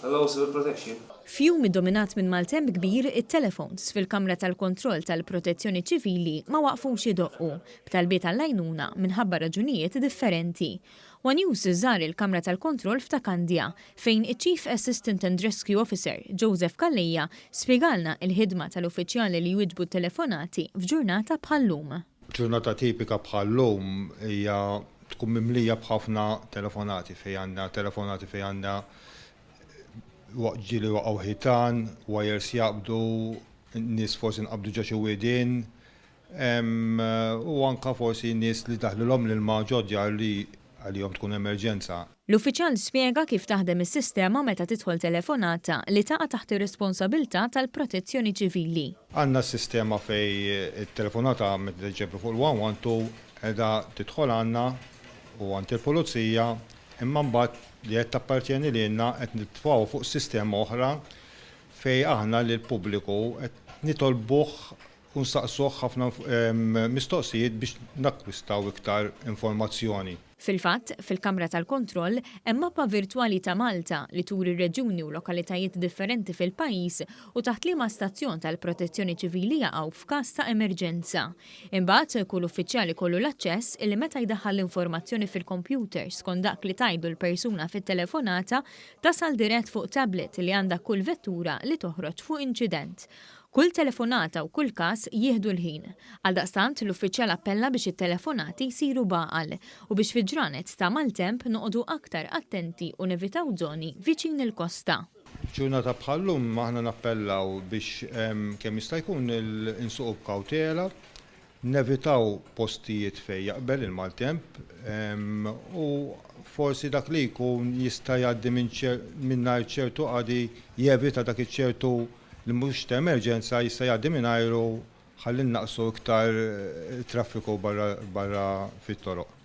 Hello, Civil Protection. F'jum iddominat minn maltemp kbir, it-telefons fil-Kamra tal-Kontroll tal-Protezzjoni Ċivili ma waqfux idoqqu, b'talbiet għall-għajnuna minħabba raġunijiet differenti. One News żar il-Kamra tal-Kontroll f'Ta' Kandja, fejn iċ-Chief Assistant and Rescue Officer, Joseph Calleja, spjegalna il-ħidma tal-uffiċjali li jwieġbu t-telefonati f'ġurnata bħal-lum. Ġurnata tipika bħal-lum hija tkun mimlija b'ħafna telefonati fejn għandna telefonati fejn għandna ġieli waqgħu ħitan, wires jaqbdu, nies forsi nqabdu ġo xi widien, u anke forsi nies li daħlilhom l-ilma ġo djar li għalihom tkun emerġenza. L-uffiċjal spjega kif taħdem is-sistema meta tidħol telefonata li taqa' taħt ir-responsabilità tal-Protezzjoni Ċivili. Għandna s-sistema fejn it-telefonata meta tiġġebru fuq il-112 qiegħda tidħol għandna u għand il-Pulizija imma mbagħad li qed tappartjeni lilna qed nitfgħuha fuq sistema oħra fejn aħna lill-pubbliku qed nitolbuh u nsaqsuh ħafna mistoqsijiet biex nakkwistaw iktar informazzjoni. Fil-fatt, fil-kamra tal-kontroll hemm mappa virtwali ta' Malta li turi r-reġjuni u lokalitajiet differenti fil-pajjiż u taħt liema stazzjon tal-Protezzjoni Ċivili jaqgħu f'każ ta' emerġenza. Imbagħad, kull uffiċjal ikollu l-aċċess illi meta jdaħħal l-informazzjoni fil-kompjuter skont dak li tgħidlu l-persuna fit-telefonata, tasal dirett fuq tablet li għandha kull vettura li toħroġ fuq inċident. Kull telefonata u kull każ jieħdu l-ħin. Għaldaqstant, l-uffiċjal appella biex it-telefonati jsiru b'għaqal u biex fi ġranet ta' maltemp noqogħdu aktar attenti u nevitaw żoni viċin il-kosta. F'ġurnata bħal-lum aħna nappellaw biex kemm jista' jkun insuqu b'kawtela, nevitaw postijiet fejn jaqbel il-maltemp u forsi dak li jkun jista' jgħaddi mingħajr ċertu qadi jevita dak iċ-ċertu li mhux ta' emerġenza jista' jgħaddi mingħajru ħalli nnaqqsu iktar traffiku barra fit-toroq.